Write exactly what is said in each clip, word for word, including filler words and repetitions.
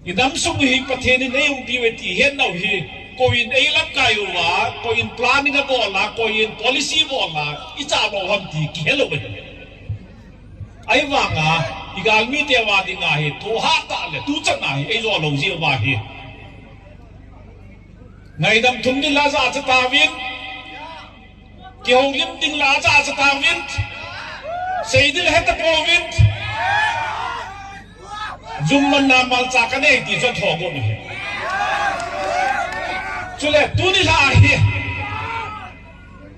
I dam sung hi Pathen in eiumpi uve ti hetnau hi, koiin eilamkai uva, koiin planning abol a, koiin policy abol a, ichabol ham ti kihelou ahi. Ahivanga, igalmite uva dinga hi, thohhah tah le, tuchan a hi, eijo lou jeh uva hi. Ngaidam thum ding la jachat tauvin. Kihoulim ding la jachat tauvin. Sei ding la hetapouvin. Jummanna malcha kanei ti chu thoh got u ahi. Chule tuni la hi.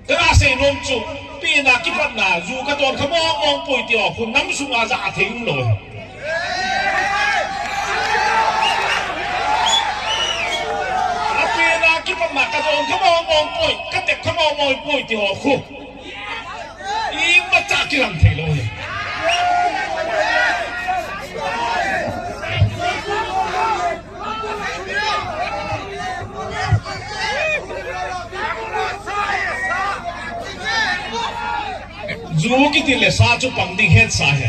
Kana seinom chu, pena kipatna, ju kadon kha mong mong poi ti ho khu nam sunga jathei umlou. Apena kipatna kadon kha mong mong poi, katep kha mong mong poi ti ho khu. Imacha kilang theilou ahi. Ju kiti le sa chu pang ding hetsa ahi.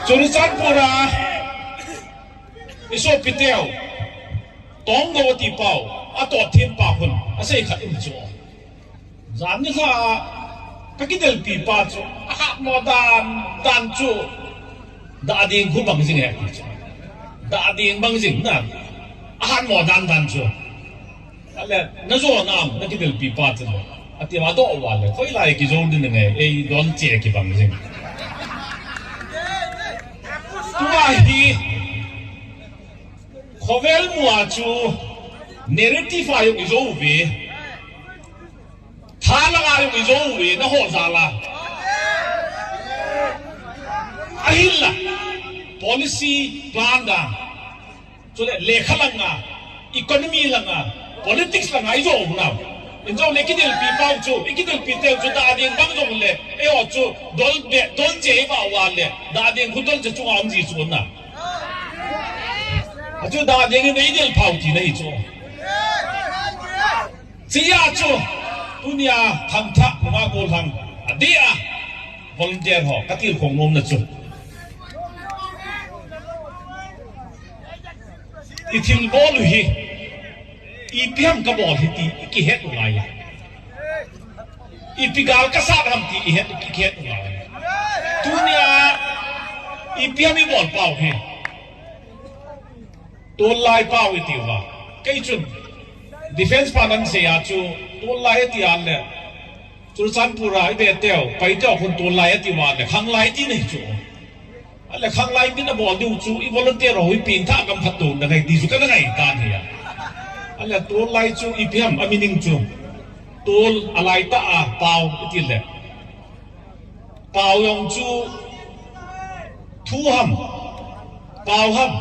Churachandpur a isopiteu Tonggou ati pau, atot them pa khun asei khat um chu. Jan nilhah a kakidelpi pa chu, ahatmo dan dan chu, dah ding khu bang jing ahi chu. Dah ding bang jing na, ahatmo dan dan chu. Ale, najo nam, nakidelpi pa chu le, ati adoh uva le, hoilai kijo ding ngai, eidon che kibang jing. Tua hi khovel mu a chu narrative a jong ijo uve. Tha langa jong ijo uve, nahol jal a. Ahinla, policy plan dan, chule lekha langa, economy langa, politics langa ijo u nau. Injo le kidelpi pau chu, ikidelpi teu chu dah ding bang jong le, eiho chu dol be, dol che iva uva le, dah ding khu dol che chunga um ji chu na. Achu dah ding in eidel phau tina hi chu. Chia chu, tunia thangthah, puma gollhang, adeh a, volunteer ho, katilkhou nomna chu. Ithilbol u hi, ipi ham kabol hi ti, ikihet u ngai. Ipi gal kasat ham ti, ihet, ikihet u ngai. Tunia, ipi ham ibol pau hi. Tollai pau iti uva. Kei chun, defense pan asei a chu, tollai ati a le, Churachandpur a iveteu, Paiteu khun tollai ati uva le, khanglai tina hi chu. Ale khanglai tina bol diu chu, i volunteer ho hi pengthah gam khat tona ngai ti chu kana ngai tan ahi a. Ale tollai chu ipi ham a meaning chu. Tol alai tah a pau iti le. Pau jong chu thu ham, pau ham,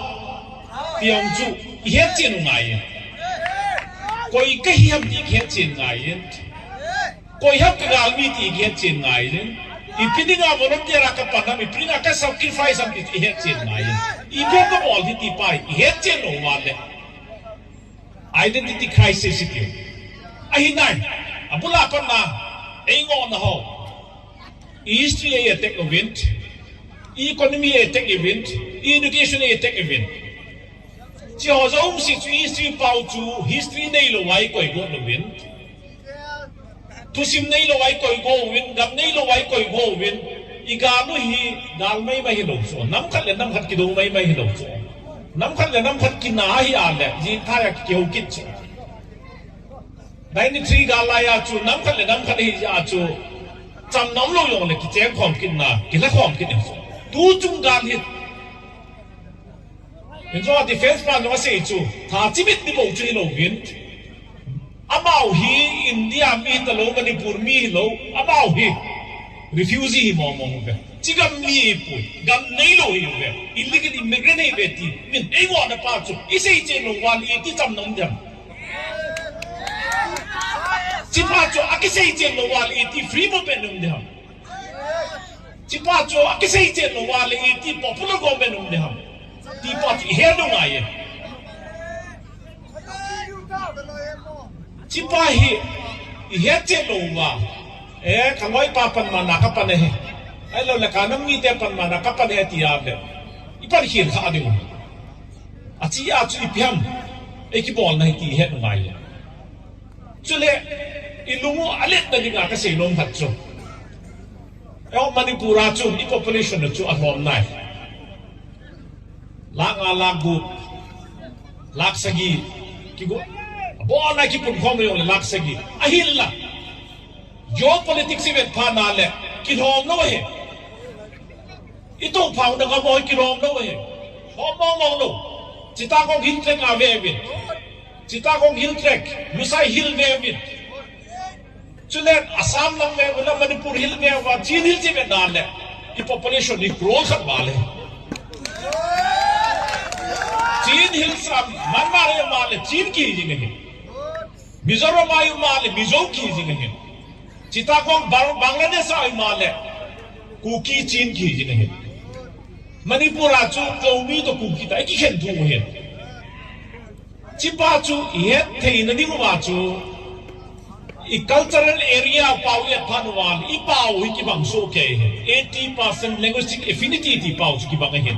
ti jong chu ihet chen u ngai. Koi kahi ham ti ihet chen ngai. Koi ham kagalmi ti ihet chen ngai. Ipi dinga volunteer a kapan ham, ipi dinga ka sacrifice ham ti ihet chen ngai. Ipi kabol hi ti pa ihet chen lou uva le. Identity crisis iti. Ahi nai. Abul a pat na. Eingohna ho. History a attack uvin. Economy a attack uvin. Education a attack uvin. Hiche ho jouse chu history pau chu history neilou a ikoi got uvin. Thusim neilou a ikoi got uvin, gam neilou a ikoi got uvin, igal u hi gal maimai hilou chu, nam khat le nam khat kidou maimai hilou chu, nam khat le nam khat kina ahi a le, jingthai a kihou kit chu. Ninety-three gal lai a chu, nam khat le nam khat ahi a chu, chamna umlou jong le kicheng khom kit na, kila khom kit na chu. Tu chung gal hi, Injo a defense pan jong asei chu, tha chimit ni bou chu hilou vin. Amau hi India mi talou, Manipur mi hilou, amau hi refugee hi mong mong uve. Chigam mi hipoi, gam neilou hi uve. Illegal immigrant hi uve ti. Min eigohna pa chu, isei chen lou uva le iti chamna um ding ham. Chipa chu, akisei chen lou uva le iti free movement um ding ham. Chipa chu akisei chen lou uva le iti popular government um ding ham. Tipa chu ihet u ngai e. Chipa hi ihet chen lou uva. E, kaloi pa pan mana kapan e. Ahilou le kanam mite pan mana kapan e ti a le. ipan khel kha ding. Achi a chu ipi ham, eiki bolna hi ti het ngai. Chule, ilung u aletna dinga kasei nom khat chu. Eiho Manipur a chu, i population chu alhom nai. Lakh nga, lakh gup, lakh sagi, kigu, abona kipunkhom jongle lakh sagi. Ahinla. Geopolitics ivet phat nale, kilhom lou ahi. Itoh phau na ngam u kilhom lou ahi. Hom mong mong lou. Chittagong Hill Tract a ve uvin. Chittagong Hill Tract, Lushai Hill ve uvin. Chule Assam lang ve uvin, Manipur Hill ve uvin, Chin Hill chi ve nale. I population hi crore khat val ahi. Chin Hill sam, Myanmar a um le, Chin kihi jing ahi. Mizoram a um le, Mizo kihi jing ahi. Chittagong Bang-, Bangladesh a um le, Kuki Chin kihi jing ahi. Manipur a chu Zomi toh Kuki tah, ikikhen thei u ahi. Chipa chu ihet theina diuva chu, i cultural area pau ihet phat uva, i pau hi kibang soh kei ahi. Eighty percent linguistic affinity ti pau chu kibang ahi.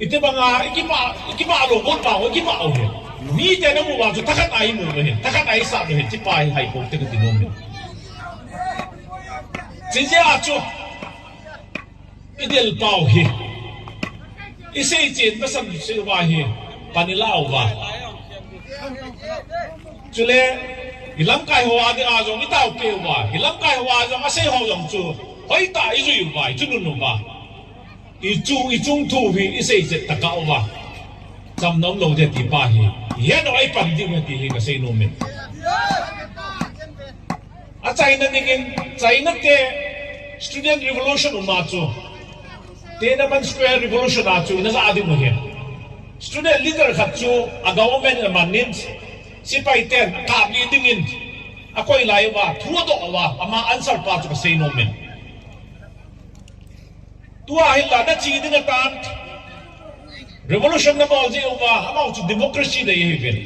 Iti banga, ikibah, ikibah lou, got pau, ikibah u ahi. Mite na mu uva chu, thakhat a imu u ahi. Thakhat a isat u ahi, chipa hi haipou te kati nom ahi. Chijeh a chu, idel pau hi. Isei chen masang sei uva hi. Pan ila uva. Chule, ilamkai ho a dinga jong itao peh uva. Ilamkai ho a jong asei ho jong chu. Hoitah a ijui uva, ichunun uva. Ichu, ichung thu hi, isei chet tah a uva. Cham nom lou ding tipa hi. Ihet u a ipan ding ahi ti hi kasei nom in. A China dingin, China te student revolution um a chu, Tiananmen Square revolution a chu, ina ja ding u ahi. Student leader khat chu, a government in amanin, sepai ten, akap lih dingin, akoi lai uva, thu adoh uva, ama answer pa chu kasei nom in. Tua hinla, nache ding ahitan. Revolution nabol jeh uva, amau chu democracy nei ahiuvin.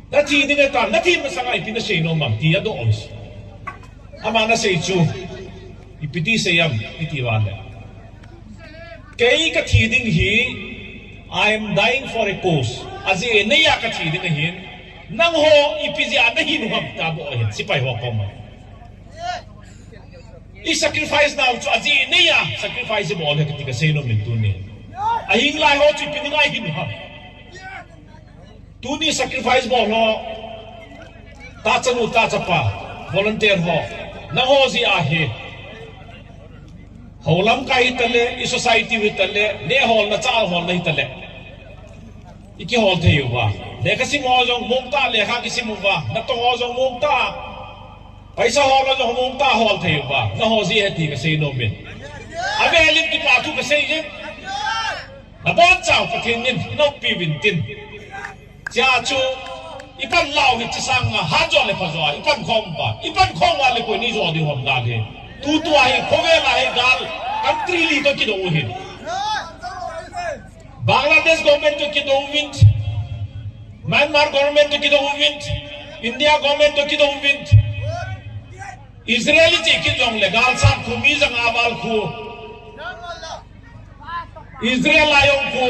Nache ding ahitan, nache masanga ipi nasei nom am, ti adoh u ahi. Ama nasei chu, ipi ti sei am, iti uva le. Kei kathi ding hi, I am dying for a cause. Ajeh nei a kathi ding ahin, nangho ipi jeh a nahin u ham, ti aboh ahin, sepai ho koma. I sacrifice nau chu ajeh nei a sacrifice ibol ahi kati kasei nom in tuni. Ahing lai ho chu ipi dinga ihin u ham. Tuni sacrifice bol ho. Tahchanu tahchapa. Volunteer ho. Nangho jeh ahi. Hou lamkai hitale, i society hitale, neh holna chah holna hitale. Ikihol thei uva. Lekha sim ho jong mong tah, lekha kisim uva. Natong ho jong mong tah. Paisa hol a jong mong tah hol thei uva. Nangho jeh ahi ti kasei nom in. Avel in kipa thu kasei in. Nabonchau Pathen in noppi uvin tin. Chea chu, ipan lau hi chi sanga, hat jo le pha jo a, ipan khom uva. Ipan khom uva le koi ni jo ding ham gal hi. Tutua hi, khovel a hi gal, country li toh kidou u ahin. Bangladesh government toh kidou uvin, Myanmar government toh kidou uvin, India government toh kidou uvin, Israel iche kit jongle galsat khu mi janga val khu, Israel a jong khu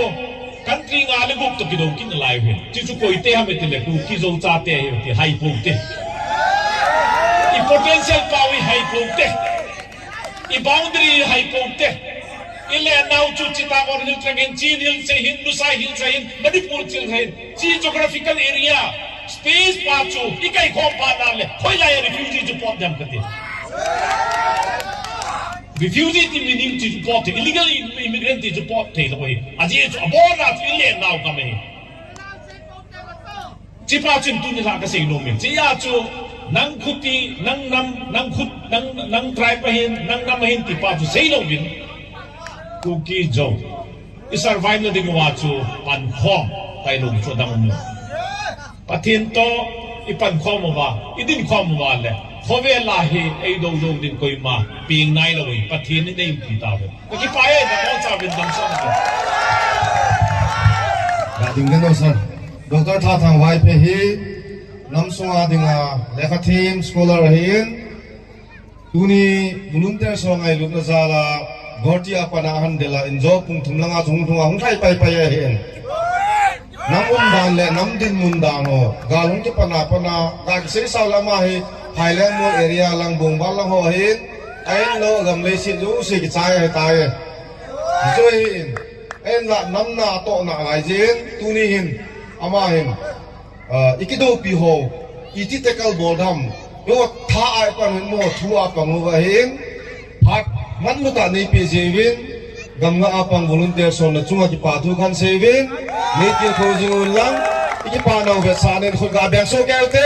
country nga le gup toh kidou kit nalai uvin. Chuchu koite ham itile khu Kuki Zo chate ahi ti haipou te. I potential pau hi haipou te. I boundary haipou te. I lennau chu Chittagong Hill Tract hin, Chin Hill seihin, Lushai Hill seihin, Manipur Hill seihin, chi geographical area, space pa chu, i kaikhom phat nale, hoilai a refugee chu pot dem kati. Refugee ti meaning chu pot thei, illegal immigrant ti chu pot thei lou ahi. Ajeh chu abona chu i lennau gam ahi. Chipa chun tuni la kasei nom in. Chea chu nang khuti, nang nam, nang khut, nang, nang tribe ahin, nang nam ahin tipa chu sei louvin. Kuki Zo. I survive na ding uva chu pankhom, kailung chu dang um lou. Pathen toh i pankhom uva, i dinkhom uva le, khovel a hi eidou jou ding koima peng nailou hi, Pathen in eiumpi tauve. Kakipah e, nabonchauvin damsot uvin. Ga ding den o sir. Doctor Thathang Vaiphei hi, nam sunga dinga lekha them scholar ahin, tuni volunteer ho ngailutna jal a, Guwahati a pat a ahin del a, injo pung thum langa chung thum a hung lhai pai pai ahin. Nam umdan le nam dinmun dan ho gal hung kipan a pat a, ga kisei sao le ama hi Phaileng Mol area lang, Bungban lang ho ahin, ahin lou gam leiset jouse kichai ahitai. Hichu ahin, ahinla nam na atoh nalai jeh in, tuni hin, ama hin, ah, i kidoupi ho, iti tackle bol dem, eiho tha a i pang u, eiho thu a pang uva ahin, phat manlu tah neipeh jeh uvin, gamla a pang volunteer ho na chunga kipa thu kahin sei uvin, neitilkhou jing un lang, i kipana u vetsahnan khut ga beng soh kei ute.